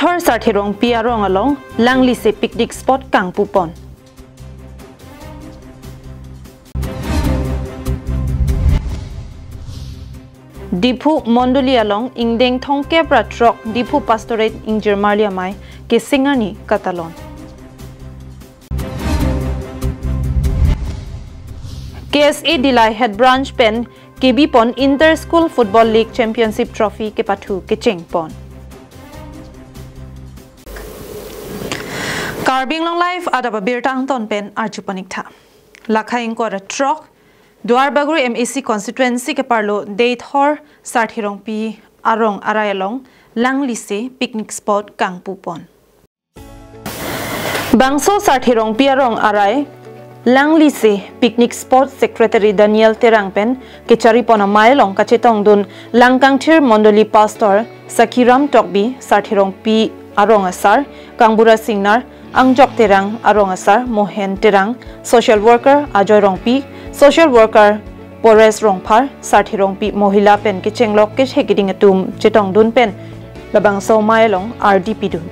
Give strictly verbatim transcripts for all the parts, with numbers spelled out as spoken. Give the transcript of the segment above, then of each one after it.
Deithor Sarthe Rongpi arong along Langlise picnic spot kangpupon. Diphu Mondoli along ingdeng thomkep ra throk Diphu Pastorate ingjirmarli amei keseng arni katalon. K S A Dillai Head Branch pen kebipon Inter School Football League Championship Trophy kepathu kechengpon. Karbi Anglong Live adap abirta angton pen arjupon ik tha. Lakha ingkoi ra throk, Duar Bagori M A C constituency keparlo Deithor Sarthe Rongpi arong arai along Langlise picnic spot kangpupon. Bangso Sarthe Rongpi arong arai Langlise picnic spot Secretary Daniel Terang pen kecharipon amei along kachetongdun Langkangthir Mondoli Pastor Sakiram Tokbi, Sarthe Rongpi arong asar Kangbura Singnar, Angjok Terang arong asar Mohen Terang, social worker Ajoy Rongpi, social worker Pores Rongphar, Sarthe Rongpi Mohila pen kechenglok kechek keding atum chetongdun pen labangso amei along ardi pidun.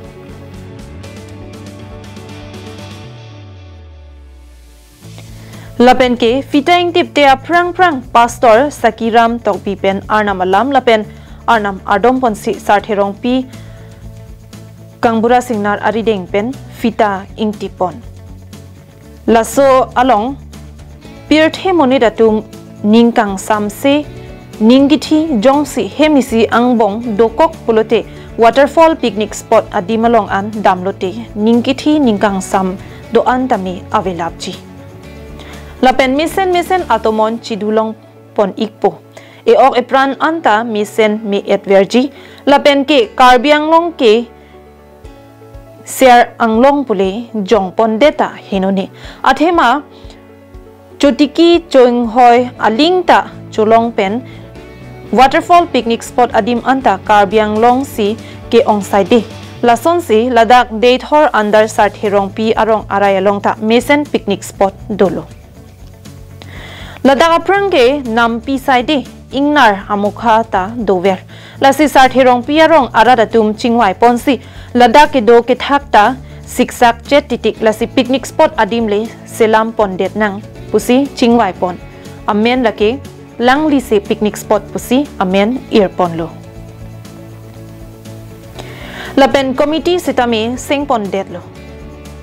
Lapen ke fita ingtipte aphrang phrang Pastor Sakiram Tokbi pen arnam alam lapen arnam ardomponsi Sarthe Rongpi Kangbura Singnar arideng pen fita ingtipon. Laso along pirthe monit atum ning kangsamse, ning kithi jongsi hem isi angbong dokok pulote waterfall picnic spot adim along an damlote ning kithi ning kangsam do-an tame avelapji. Lapen mesen mesen atomon chidulongpon ikpo. E-ok epran anta mesen me-et verji. Lapen ke Karbi Anglong ke ser anglong pule jongpon deta henone. Athema chotiki choinghoi aling ta cholong pen waterfall picnic spot adim anta Karbi Anglong si ke-ong saide. Lasonsi ladak Deithor under Sarthe Rongpi arong arai along ta mesen picnic spot dolo. Ladak aphrang ke nampi saide ingnar amokha ta dover. Lasi Sarthe Rongpi arong arat atum chingvaiponsi ladak kedo kethak ta siksak chet titik, lasi picnic spot adim le selampondet nang pusi chingvaipon. Amen lake Langlise picnic spot pusi amen irponlo. Lapen committee sitame sengpondetlo.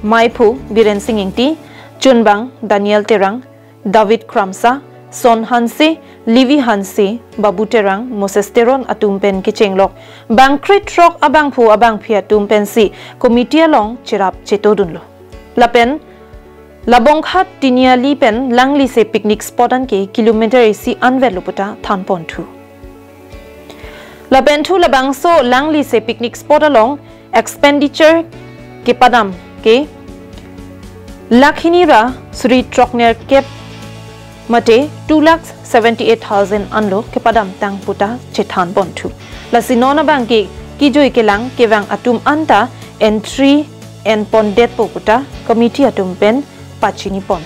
Maiphu Biren Sing Ingti, chunbang Daniel Terang, David Kramsa, Son Hanse, Levi Hanse, Babu Terang, Moses Teron atum pen kechenglok bangkre throk abangphu abangphi atum pensi committee along cherap chetodunlo. Lapen labongkhat Tiniali pen Langlise picnic spot an ke kilometer isi anvetlo puta thanponthu. Lapen thu labangso Langlise picnic spot along expenditure kepadam ke lakh hini ra suri throknerkep mate two lakh seventy eight thousand anlo kepadamtang puta chethanponthu. Lasi non abang ke kijui kelang kevang atum anta entry enpondetpo puta committee atum pen pachinipon.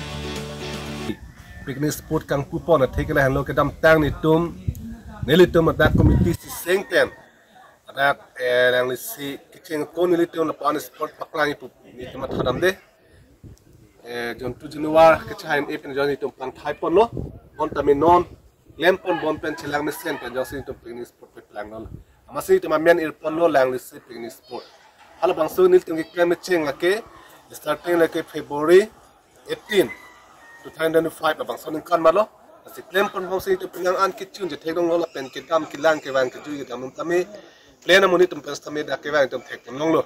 Picnic spot kangpupon athe ke lahenlo kedamtang netum, nelitum ladak committee si seng pen ladak, eh, Langlise kecheng ko nelitum lapu-an spot paklang ipu netum mathadamde. Eh, jontu januar kechahai-e pen jongsi netum pangthaiponlo. Bonta me non klempon bom pen chelang mesen pen jongsi netum picnic spot paklanglo. Amatsi netum amen irponlo Langlise picnic spot. Halabangso nelitum keklem mecheng lake starting lake February eighteen, two thousand twenty-five labangso ningkan malo. Lasi klempon bomsi netum penang an kechun chethekdonglo lapen kedam kelang kevang kejui kedam atum tame plan amonit atum pen sitame dak kevang atum thekponlonglo.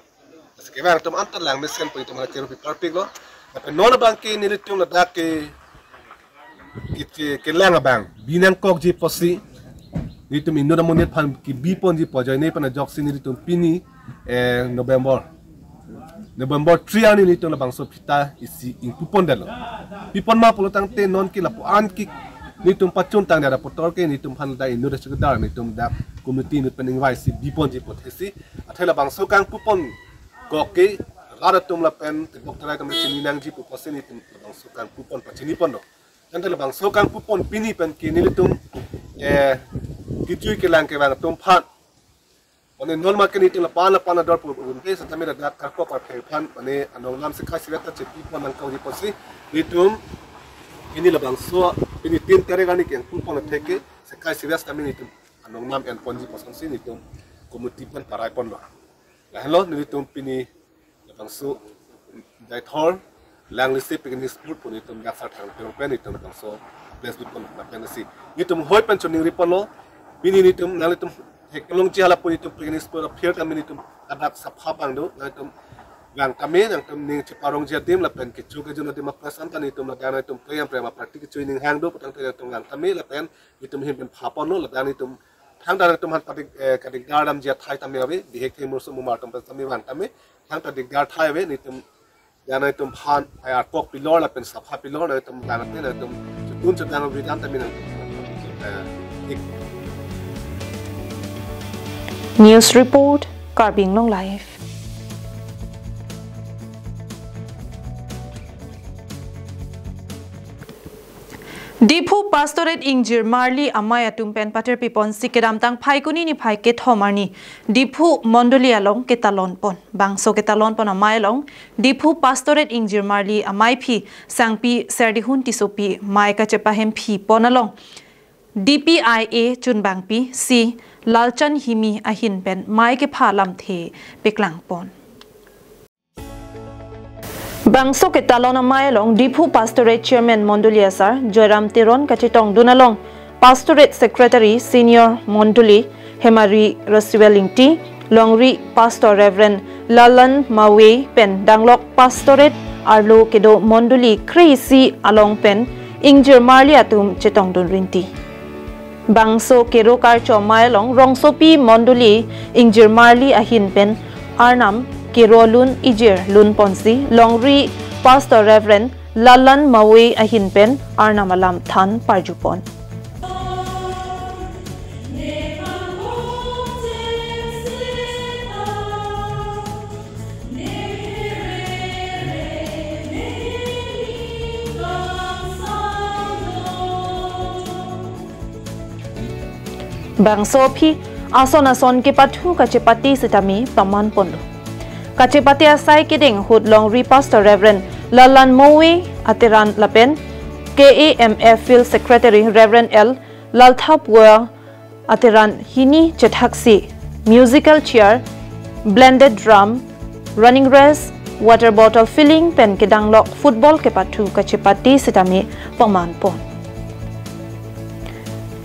Lasi kevang atum anta lang mesen pu netum hala kerupi parpiklo. Lapen non abang ke nelitum ladak ke, ke, ke, kelang abang binangkokji pusi netum inut amonit aphan kebiponji pu ajoine pen ajoksi nelitum pini, eh, November, November three arni netum labangso fita isi ingpupondetlo. Pipon ma pulo tangte non ke lapu-an ke netum pachuntangdet aputhot ke netum aphan ladak inut achikadar netum dak committee inut pen ingvaisi biponji pu thesi. Athe labangso kangpupon kok ke rat atum lapen tebok terai atum chini nangji pu pusi netum labangso kangpupon pachiniponlo. Tangte labangso kangpupon pini pen ke nelitum, eh, kejui kelang kevang atum aphan Mane non ma ke nelitum lapan lapan ador pu unte setame ladak karkok parphe aphan mane anong lam sekai sewet ta chepi pon nangkangji apotsi nelitum pini labangso pini tin tarik arni kengpung pon atheke sekai sewet setame nelitum anong lam en ponji apotsi nelitum committee pen parai ponlo. Lahenlo nelitum pini labangso Deithor Langlisi picnic spot pu nelitum dak Sar Thang Terong pen nelitum labangso place bi pon lapen si nelitum hoi pen choningri ponlo. Pini nelitum nanglitum theklongji hala pu nelitum picnic spot aphi tame nelitum ladak sapha abang do, nangtum vang tame, nangtum ning cheparongji adim lapen kecho kejun adim aphrang tame nelitum ladak nangtum prem prem aparty kecho ning hang do pu tangte nangtum vang tame lapen nelitum ahin pen pha ponlo ladak nelitum thangta nangtum aphan padik, eh, kadikdar damji athai tame ave, bihek thengmur sumumar atum pen tame vang tame, thangta dikdar athai ave, nelitum ladak nangtum aphan ai arkok pilor lapen sapha pilor nangtum vang tame nangtum chotun chodang avidam tame nangtum, eh, dik. News report, Karbi Anglong Live. Diphu Pastorate Ingjir Marli Amei atum pen paterpi ponsi kedamtang Phaikuni niphai kethom arni Diphu Mondoli along ketalon pon. Bangso ketalon pon amei along Diphu Pastorate Ingjir Marli Amei aphi sangpi Serdihun Tissopi mei kachepahemphi pon along D P I A chunbangpi C Lalchan Himi ahin pen mei kepha lamthe paklang pon. Bangso ketalon amei along Diphu Pastorate Chairman Mondoli asar Joyram Teron kachetongdun along Pastorate Secretary Senior Mondoli Hemari Rosiwel Ingti, Longri Pastor Reverend Lalan Mawei pen danglok Pastorate arlo kedo Mondoli kre-isi along pen Ingjir Marli atum chetongdun rinti. Bangso kero karcho amei along rongsopi Mondoli Ingjir Marli ahin pen Arnam kero lun ijir lun ponsi Longri Pastor Reverend Lalan Mawei ahin pen Arnam alam than parju pon. Bangso aphi ason ason kepathu kachepate sitame paman ponlo. Kachepate asai kedeng ahut Longri Pastor Reverend Lalan Mawei ateran lapen K A M F Field Secretary Reverend L Lalthapua ateran hini chethaksi musical chair, blended drum, running race, water bottle filling pen kedanglok football kepathu kachepate sitame paman pon.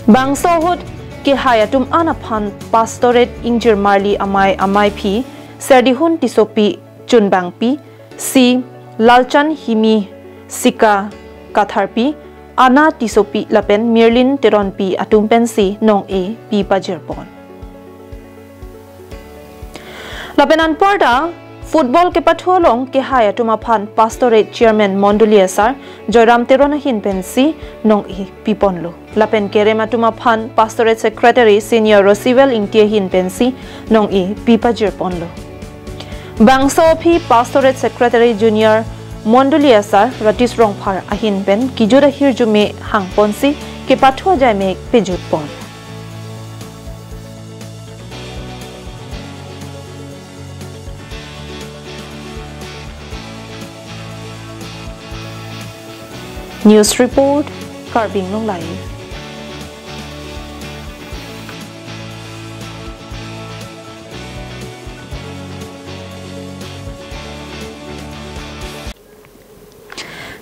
Bangso ahut kehai atum an aphan Pastorate Ingjir Marli amei amei aphi Serdihun Tissopi chunbangpi, C Lalchan Himi Sika Katharpi, Ana Tissopi lapen Mirlin Teronpi atum pensi nong-e pi pajir pon. Lapen anparta football kepathu along kehai atum aphan Pastorate Chairman Mondoli asar Joyram Teron ahin pensi nong-e pi ponlo. Lapen kerem atum aphan Pastorate Secretary Senior Rosiwel Ingti ahin pensi nong-e pi pajir ponlo. Bangso aphi Pastorate Secretary Junior Mondoli asar Ratish Rongphar ahin pen kejut ahirjume hang ponsi kepathu ajaimek pejut pon. News report, Karbi Anglong Live.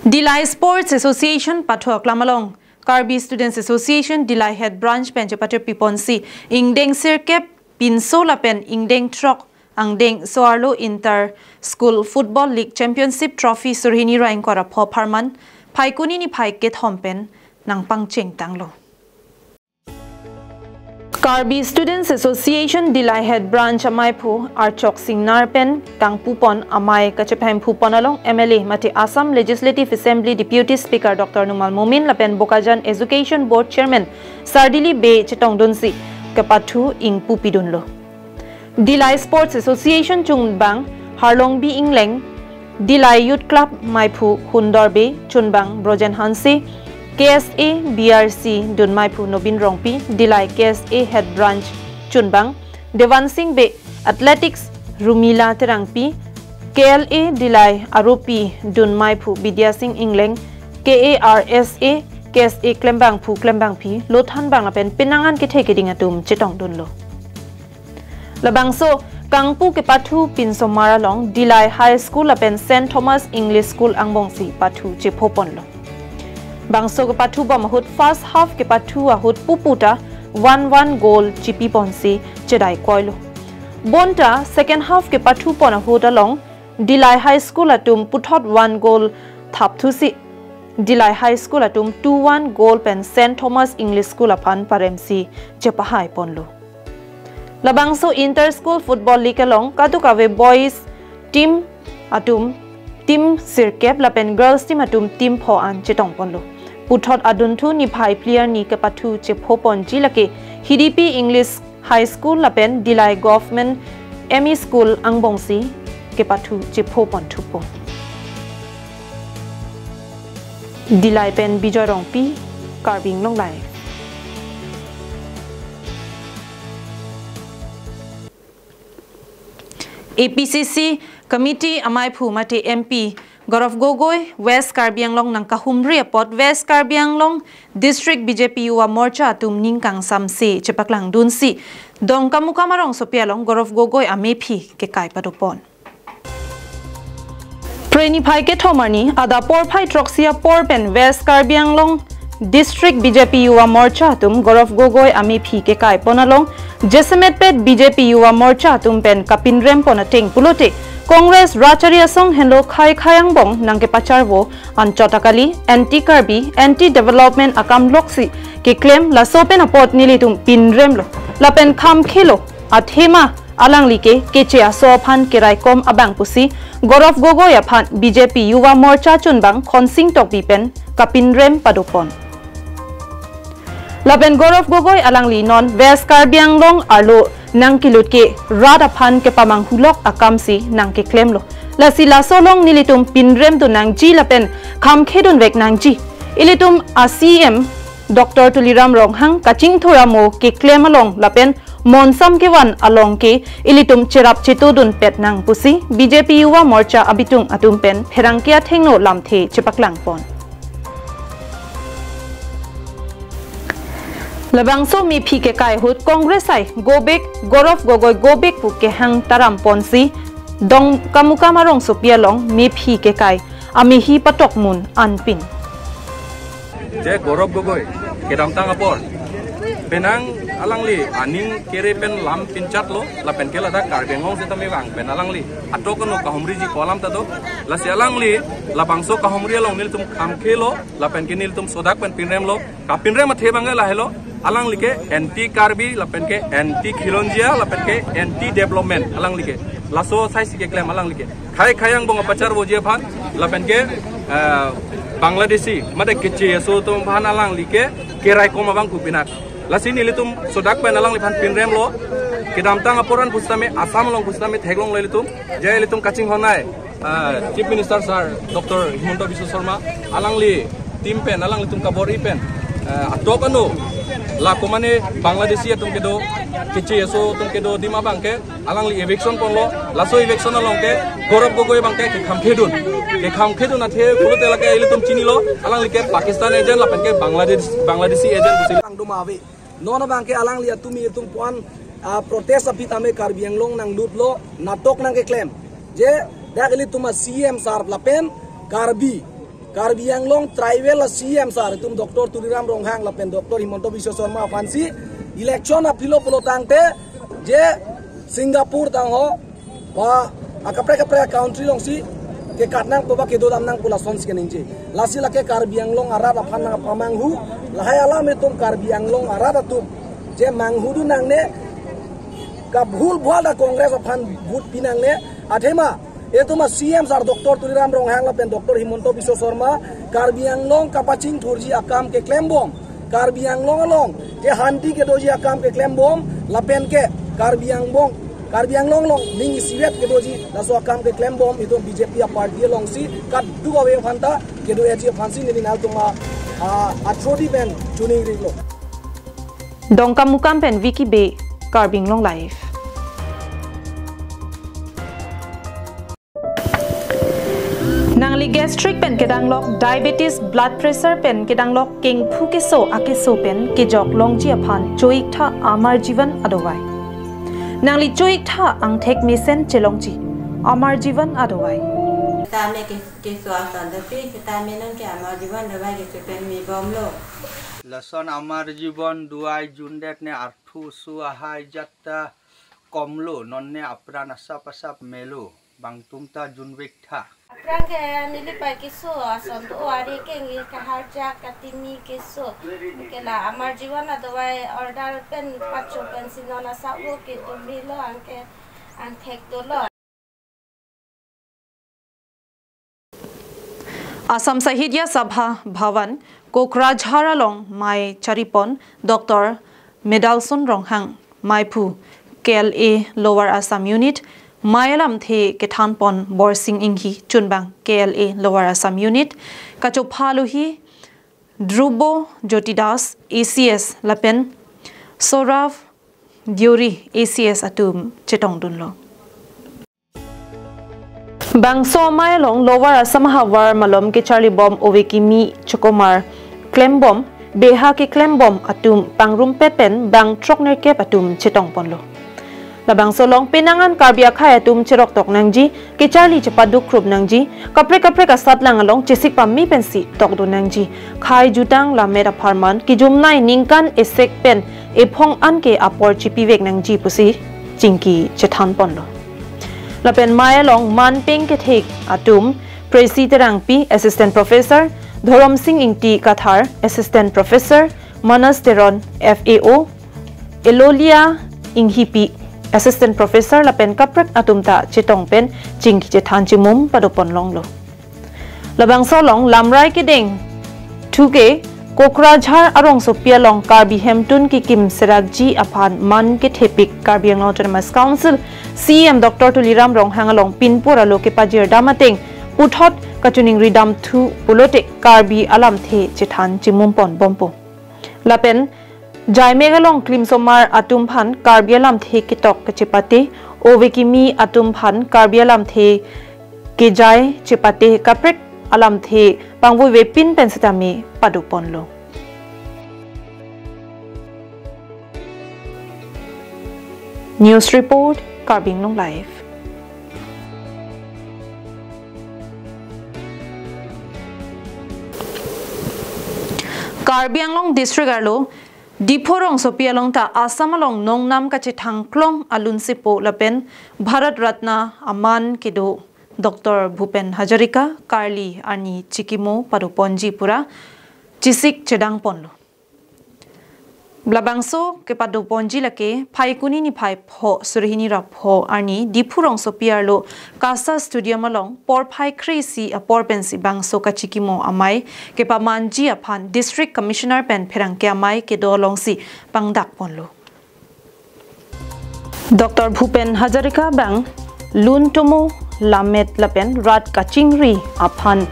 Dillai Sports Association pathu aklam along Karbi Students Association Dillai Head Branch pen chepaterpi ponsi ingdeng sirkep pinso lapen ingdeng throk angdeng so-arlo Inter School Football League Championship Trophy surhini ra ingkoi ra pho apharman Phaikuni niphai kethom pen nangpangcheng tanglo. Karbi Students Association Dillai Head Branch ameiphu Archok Singnar pen kangpu pon amei kachepahemphu pon along M L A mate Assam Legislative Assembly Deputy Speaker Doctor Numal Momin lapen Bokajan Education Board Chairman Sardili Bey chetongdunsi kepathu ingpu pidunlo. Dillai Sports Association chunbang Harlongbi Ingleng, Dillai Youth Club meiphu Hundor Bey, chunbang Brojen Hanse, K S A B R C dunmeiphu Nobin Rongpi, Dillai K S A Head Branch chunbang Devansing Bey, Athletics Rumila Terangpi, K L A Dillai aropi dunmai phu Bidya Sing Engleng, K A R S A, K S A klembang phu klembangpi, lothan bang lapen penang an kethe keding atum chetongdunlo. Labangso kangpu kepathu pinsomar along Dillai High School lapen Saint Thomas English School angbongsi pathu chephoponlo. Bangso kepathu bom ahut first half kepathu ahut puputa one one goal chipiponsi chedai koilo. Bonta second half kepathu pon ahut along Dillai High School atum puthot one goal thapthusi Dillai High School atum two one goal pen Saint Thomas English School aphan paremsi chepahai ponlo. Labangso Inter School Football League along kadokave boys team atum team sirkep lapen girls team atum team pho an chetongponlo. Puthot adunthu niphai player ni kepathu chephoponji lake Hidipi English High School lapen Dillai Government M E School angbongsi kepathu chephoponthupo. Dillai pen Bijoy Rongpi, Karbi Anglong Live. A P C C Committee amaiphu mate M P Gaurav Gogoi West Karbi Anglong nangkahumri apot West Karbi Anglong District B J P Yuva Morcha atum ning kangsamse chepaklangdunsi Dongkamukam arongsopi along Gaurav Gogoi amephi kekai padopon. Phre niphai kethom arni adap porphai throksi apor pen West Karbi Anglong District B J P Yuva Morcha atum Gaurav Gogoi amephi kekaipon along jasemetpet B J P Yuva Morcha atum pen kapinrempon ateng pulote Congress Rachari Asong henlo khei khei angbong nangkepacharvo anchot akali anti Karbi, anti development akam loksi keklem laso pen apot nelitum pinremlo lapen khamkhelo athema alangli ke keche aso aphan keraikom abang pusi Gaurav Gogoi aphan B J P Yuva Morcha chunbang Khonsing Tokbi pen kapinrem padopon. Lapen Gaurav Gogoi alangli non West Karbi Anglong arlo nangkelut ke rat aphan kepamanghulok akamsi nangkeklemlo. Lasi laso along nelitum pinremdun nangji lapen khamkhedunvek nangji. Ilitum a C M Doctor Tuliram Ronghang kachingthur amo keklem along lapen monsam kevan along ke ilitum cherap chetodunpet nang pusi B J P Yuva Morcha abitung atum pen pherangke athengno lamthe chepaklangpon. Labangso mephi kekai ahut Congress ai go back, Gaurav Gogoi go back pu kehang taramponsi Dongkamukam arongsopi along mephi kekai amehi patokmun anpin. Je Gaurav Gogoi kedamtang apor penang alangli aning kere pen lam pinchatlo lapen ke ladak Karbi Anglong seta mevang pen alangli atok ano kahumriji ko alam ta do. Lasi alangli labangso kahumri along nelitum khamkhelo lapen ke nelitum sodak pen pinremlo. Kapinrem athe bang lahelo, alangli ke anti Karbi lapen ke anti khilonjia lapen ke anti development alangli ke. Laso saisi keklem alangli ke. Khei khei angbong apacharvoji aphan lapen ke, eh, Bangladeshi mate keche aso atum aphan alangli ke keraikom abang pu pinak. Lasi nelitum sodak pen alangliphan pinremlo. Kedamtang apor an pusitame Assam along pusitame theklonglo ilitum. Je ilitum kachinghon ai, ah, Chief Minister Sir Doctor Himanta Biswa Sarma alangli team pen alanglitum kabor-i pen, ah, atok ano la komane Bangladeshi atum kedo, keche aso atum kedo adim abang ke alangli eviction ponlo. Laso eviction along ke Gaurav Gogoi abang ke kekhamkhedun. Kekhamkhedun athe pulote lake ilitum chinilo, alangli ke Pakistan agent lapen ke Bangladesh, Bangladeshi agent pusi. Langdum ave. Non abang ke alangli atum itum puan, ah, protest aphi tame Karbi Anglong nanglutlo, natok nangkeklem. Je dak ilitum a C M sir lapen Karbi, Karbi Anglong tribal a C M sir itum Doctor Tuliram Ronghang lapen Doctor Himanta Biswa Sarma aphansi election aphilo pulo tangte je Singapore tangho ba akaprek kaprek country alongsi kekat nangpo ba kedodam nangpo lasonsi keningje. Lasi lake Karbi Anglong arat aphan nangpamanghu, lahai alam itum Karbi Anglong arat atum je manghudun nangne, kabhul bhal ta Congress aphan vote pi nangne, athema itum a C M sir Doctor Tuliram Ronghang lapen Doctor Himanta Biswa Sarma Karbi Anglong kapachingthurji akam keklembom, Karbi Anglong along je hanti kedoji akam keklembom, lapen ke Karbi Anglong, Karbi Anglong along ning isivet kedoji laso akam keklembom itum B J P aparty alongsi kadokave aphanta kedo-eji aphansi neli nangtum a, a, athro di pen chuning riklo. Dongkamukam pen Vicky Bey, Karbi Anglong Live. Nangli gastric pen kedanglok, diabetes, blood pressure pen kedanglok, kengphu keso akeso pen kejok longji aphan cho-iktha Amar Jeevan adawai. Nangli cho-iktha angthek mesen chelongji, Amar Jeevan adawai. Sitame ke, keso ason dopik, sitame nonke Amar Jeevan adawai keso pen mibomlo. Lason Amar Jeevan adawai jundet ne arthu su ahai jatta komlo, nonne apran asap asap melo, bangtum ta junvektha. Aphrang ke neli pai keso ason do, ari kenggi, kaharjak, katimi keso. Ke la Amar Jeevan adawai order pen pacho pensi non asap lo, kedumilo, anke angthek dolo. Assam Sahitya Sabha Bhavan, Kokrajhar along mei charipon Doctor Medalson Ronghang, meiphu K L A Lower Assam Unit, mei alamthe kethanpon Borsing Inghi, chunbang K L A Lower Assam Unit, kachopha alohi Dhrubo Jyoti Das, A C S, lapen Sorav Deuri, A C S atum chetongdunlo. Bangso amei along Lower Assam ahavar malom kecharlibom ove kimi chokomar klembom, beha keklembom atum pangrumpet pen bang throknerkep atum chetongponlo. Labangso along penang an Karbi akhei atum cheroktok nangji, kecharli chepaduk krup nangji, kaprek kaprek asatlang along chesik pame pensi tokdun nangji, khei jutang lammet apharman kejumnei ningkan esek pen ephong anke apor chipivek nangji pusi chingki chethanponlo. Lapen mei along man peng kethek atum Presi Terangpi, Assistant Professor, Dhorom Sing Ingti Kathar, Assistant Professor, Manas Teron, F A O, Elolia Inghipi, Assistant Professor, lapen kaprek atum ta chetong pen chingki chethan chimum padopon longlo. Labangso along lamrai kedeng thuke Kokrajhar arongsopi along Karbi hemtun kekim serakji aphan man kethepik Karbi Anglong Autonomous Council C E M Doctor Tuliram Ronghang along pinpur alo kepajirdam ateng puthot kachiningridam thu pulote Karbi alamthe chethan chimumpon bompo. Lapen jaimek along klimsomar atum aphan Karbi alamthe ketok kachepate, ove kimi atum aphan Karbi alamthe kejai chepate, kaprek alamthe pangvoivepin pen sitame padoponlo. News report, Karbi Anglong Live. Karbi Anglong District arlo Diphu rongsopi along ta Assam along nongnam kachethangklong alunsepo lapen Bharat Ratna aman kedo Doctor Bhupen Hazarika karli arni chikimo padoponji pura chesik chedangponlo. Labangso kepadoponji lake Phaikuni niphai pho surihini ra pho arni Diphu rongsopi arlo Kasa Stadium along porphai kre-isi apor pensi bangso kachikimo amei kepamanji aphan District Commissioner pen pherangke amei kedo alongsi pangdakponlo. Doctor Bhupen Hazarika bang lun tomo lammet lapen rat kachingri aphan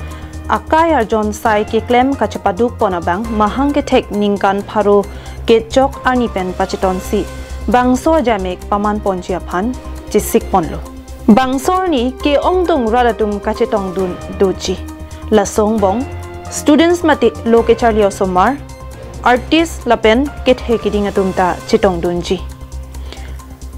akai arjon sai keklem kachepadukpon abang mahang kethek ningkan pharo kechok arni pen pachetonsi bangso ajaimek pamanponji aphan chesikponlo. Bangso arni ke-ongdung rat atum kachetongdun doji. Laso angbong students mate lo kecharli osomar, artist lapen kethe kiding atum ta chetongdunji.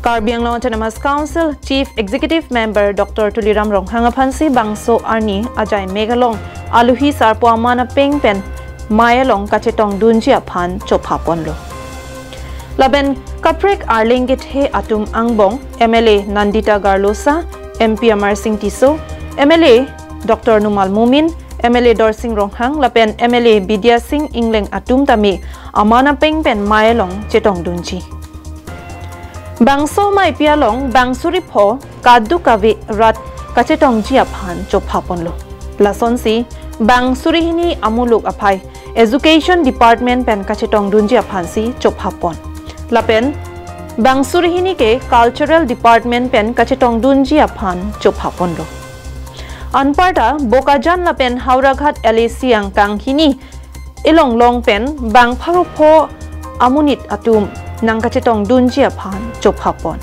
Karbi Anglong Autonomous Council Chief Executive Member Doctor Tuliram Ronghang aphansi bangso arni ajaimek along aluhi sarpo aman apeng pen mei along kachetongdunji aphan chophaponlo. Lapen kaprek arleng kethe atum angbong M L A Nandita Garlosa, M P Amar Singh Tisso, M L A Doctor Numal Momin, M L A Dorsing Ronghang lapen M L A Bidya Sing Engleng atum tame aman apeng pen mei along chetongdunji. Bangso meipi along bang suri pho kadokave rat kachetongji aphan chophaponlo. Lasonsi bang surihini amuluk aphai Education Department pen kachetongdunji aphansi chophapon. Lapen bang surihini ke Cultural Department pen kachetongdunji aphan chophaponlo. Anparta Bokajan lapen Howraghat L A C angkang hini elonglong pen bang pharo pho amonit atum nangkachetongdunji aphan chophapon.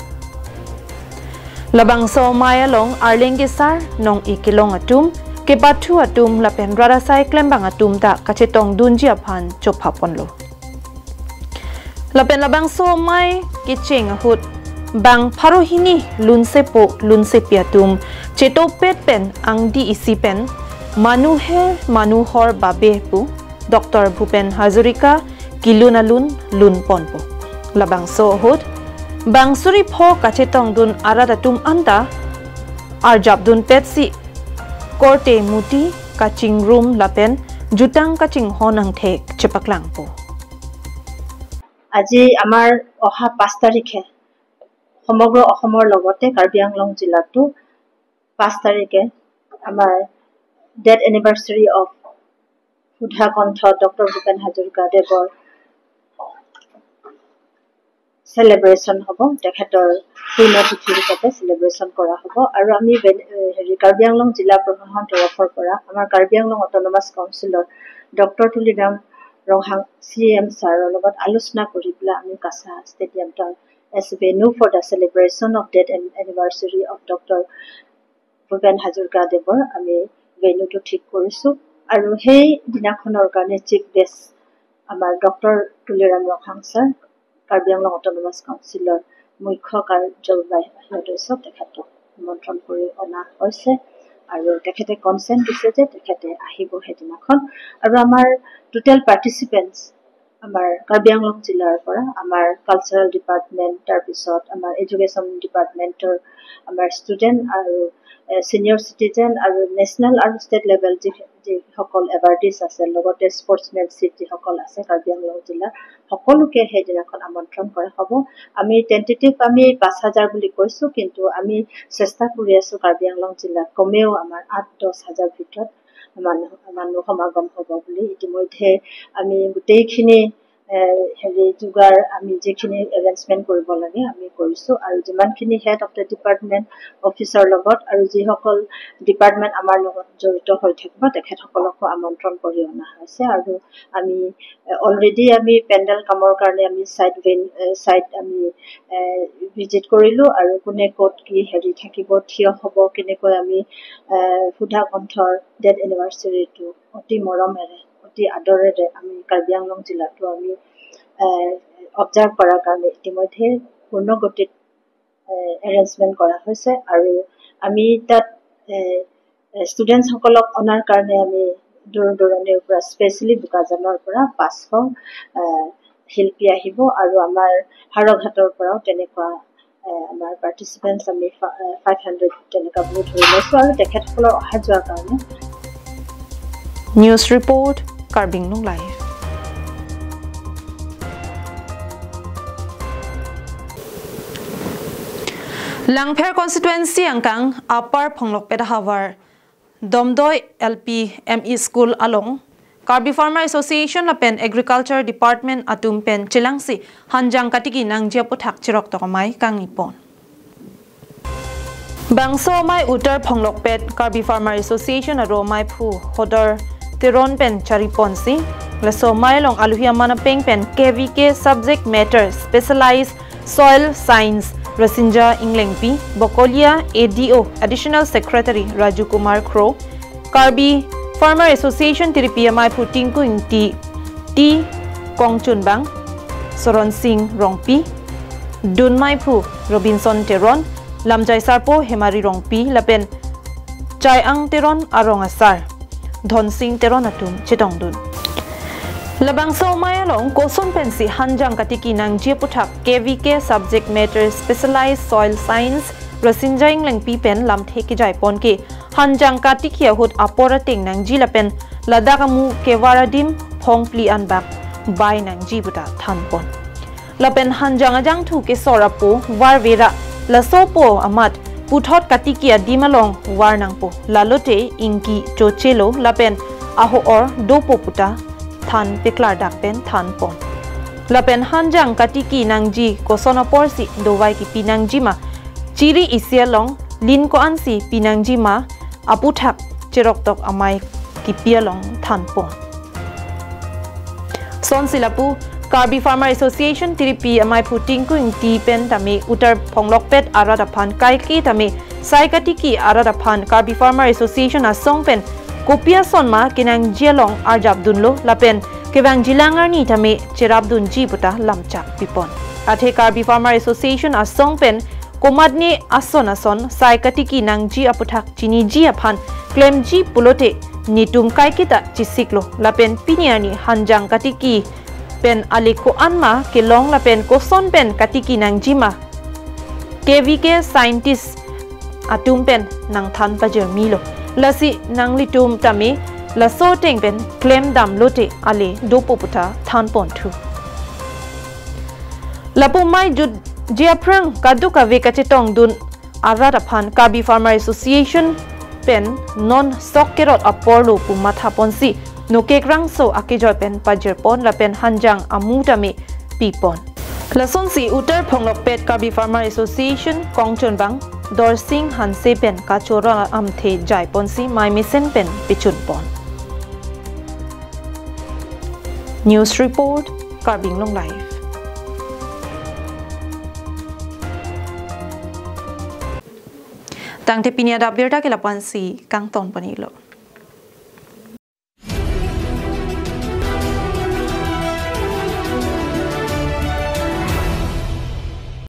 Labangso mei along arleng kesar nong-e kelong atum, kepathu atum lapen rat asai klembang atum ta kachetongdunji aphan chophaponlo. Lapen labangso amei kecheng ahut bang pharo hini lunsepo lunsepi atum chetopet pen angdi isi pen Manu Hai Manu Hor Babe pu Doctor Bhupen Hazarika kelun alun lunponpo. Labangso ahut bang suri pho kachetongdun arat atum anta arjapdunpetsi korte muti kachingrum lapen jutang kachinghon angthek chepaklangpo. আজি আমাৰ অহা পাঁচ তাৰিখে সমগ্ৰ অসমৰ লগতে কাৰ্বি আংলং জিলাতো পাঁচ তাৰিখে আমাৰ ডেথ এনিভাৰ্চাৰী অফ সুধা কণ্ঠ ডক্টৰ ভূপেন হাজৰিকা দেৱৰ চেলিব্ৰেশ্যন হ'ব, তেখেতৰ পুণ্যতিথি হিচাপে চেলিব্ৰেশ্যন কৰা হ'ব। আৰু আমি বে- এ, হেৰি কাৰ্বি আংলং জিলা প্ৰশাসনৰ তৰফৰ পৰা আমাৰ কাৰ্বি আংলং অট'নমাছ কাউন্সিলৰ ডক্টৰ তুলিৰাম ৰংহাং চি এম ছাৰৰ লগত আলোচনা কৰি পেলাই আমি কাছা stadium as a venue for the celebration of death an- anniversary of doctor Bhupen Hazarika দেৱৰ আমি ভেন্যুটো ঠিক কৰিছোঁ। আৰু সেই দিনাখনৰ কাৰণে চিফ গেষ্ট আমাৰ doctor Tuliram Ronghang sir, Karbi Anglong autonomous কাউন্সিলৰ মুখ্য কাৰ্যবাহী সদস্য, তেখেতক নিমন্ত্ৰণ কৰি অনা হৈছে আৰু তেখেতে কনচেণ্ট দিছে যে তেখেতে আহিব সেইদিনাখন। আৰু আমাৰ টোটেল পাৰ্টিচিপেণ্টছ আমাৰ কাৰ্বি আংলং জিলাৰ পৰা আমাৰ কালচাৰেল ডিপাৰ্টমেণ্ট, তাৰপিছত আমাৰ এডুকেশ্যন ডিপাৰ্টমেণ্টৰ আমাৰ ষ্টুডেণ্ট আৰু ছিনিয়ৰ চিটিজেন আৰু নেশ্যনেল আৰু ষ্টেট লেভেল যি যিসকল এৱাৰ্ডিজ আছে, লগতে স্পৰ্টছমেনশ্বিপ যিসকল আছে কাৰ্বি আংলং জিলাৰ, সকলোকে সেইদিনাখন আমন্ত্ৰণ কৰা হ'ব। আমি টেণ্টেটিভ আমি পাঁচ হাজাৰ বুলি কৈছোঁ, কিন্তু আমি চেষ্টা কৰি আছোঁ কাৰ্বি আংলং জিলাত কমেও আমাৰ আঠ দহ হাজাৰ ভিতৰত মানুহ মানুহ সমাগম হ'ব বুলি। ইতিমধ্যে আমি গোটেইখিনি এ, হেৰি যোগাৰ আমি যিখিনি এৰেঞ্জমেণ্ট কৰিব লাগে আমি কৰিছোঁ আৰু যিমানখিনি হেড অফ দ্য ডিপাৰ্টমেণ্ট অফিচৰ লগত আৰু যিসকল ডিপাৰ্টমেণ্ট আমাৰ লগত জড়িত হৈ থাকিব তেখেতসকলকো আমন্ত্ৰণ কৰি অনা হৈছে। আৰু আমি অলৰেডি আমি পেণ্ডেল কামৰ কাৰণে আমি চাইট ভেন চাইট আমি ভিজিট কৰিলোঁ আৰু কোনে ক'ত কি হেৰি থাকিব, থিয় হ'ব, কেনেকৈ আমি এ, সুধা কণ্ঠৰ ডেথ এনিভাৰ্চাৰীটো অতি মৰমেৰে অতি আদৰেৰে আমি কাৰ্বি আংলং জিলাতো আমি অবজাৰ্ভ কৰাৰ কাৰণে ইতিমধ্যে পূৰ্ণ গতিত এৰেঞ্জমেণ্ট কৰা হৈছে আৰু আমি তাত ষ্টুডেণ্টছসকলক অনাৰ কাৰণে আমি দূৰ দূৰণিৰ পৰা স্পেচিয়েলি বোকাজানৰ পৰা পাঁচশ শিল্পী আহিব আৰু আমাৰ হাৰঘাটৰ পৰাও তেনেকুৱা এ, আমাৰ পাৰ্টিচিপেণ্টছ আমি ফাইভ হাণ্ড্ৰেড তেনেকুৱা বহুত ধৰি লৈছোঁ আৰু তেখেতসকলৰ অহা যোৱাৰ কাৰণে news report, Karbi Anglong live. Langpher constituency angkang Upper Phonglokpet ahavar Domdoi L P M E School along Karbi Farmer Association lapen Agriculture Department atum pen chelangsi hanjang katiki nangji aputhak cheroktok amei kangni pon. Bangso amei Uttar Phonglokpet Karbi Farmer Association aro amei phu Hodor Teron pen chari ponsi, laso amei along aluhi aman apeng pen K V K subject matter specialized Soil Science Rasinja Inglengpi, Bokolia A D O Additional Secretary Raju Kumar Kro, Karbi Farmer Association tiripi amei phu Tinku Ingti, T Kongchunbang, Soron Singh Rongpi, Dun amei phu Robinson Teron, Lamjai Sarpo Hemari Rongpi, lapen Chai Ang Teron arong asar Dhonsing Teron atum chetongdun. Labangso amei along koson pensi hanjang katiki nangji aputhak K V K subject matter specialized Soil Science Rasinja Inglengpi pen lamthe kejai pon ke hanjang katiki ahut apor ateng nangji lapen ladak amu kevar adim phongphli anbak bai nangji puta than pon. Lapen hanjang ajangthu kesor apo varvera laso apo amat puthot katiki adim along var nangpo. Lalote ingki chochelo lapen aho-or dopo puta than peklardak pen than pon. Lapen hanjang katiki nangji koson aporsi dovai kipi nangjima, chiri isi along lin ko-ansi pi nangjima aputhak cheroktok amei kipi along than pon. Sonsi lapu Karbi Farmer Association tiripi amei phu Tinku Ingti pen tame Uttar Phonglokpet arat aphan kaike tame Sai katiki arat aphan Karbi Farmer Association asong pen kopi ason ma kenangji along arjapdunlo lapen kevangjilang arni tame cherapdunji puta lamchak pipon. Athe Karbi Farmer Association asong pen komatne ason ason sai katiki nangji aputhak chiniji aphan klemji pulote netum kaiketa chisiklo lapen pini arni hanjang katiki pen ale ko-an ma kelong lapen koson pen katiki nangji ma K V K scientist atum pen nangthan pajirmilo. Lasi nanglitum tame laso ateng pen klemdamlote ale dopo puta thanponthu. Lapu mai jutji aphrang kadokave kachetongdun arat aphan Karbi Farmer Association pen non sok kerot aporlo pu mathaponsi Nokekrangso akejoi pen pajirpon lapen hanjang amu tame pipon. Lasonsi Uttar Phonglokpet Karbi Farmer Association kongchunbang Dorsing Hanse pen kachoro amthe jaiponsi mai mesen pen pichunpon. News report, Karbi Anglong Live. Tangte pini adap birta ke lapu-ansi kangton ponlo.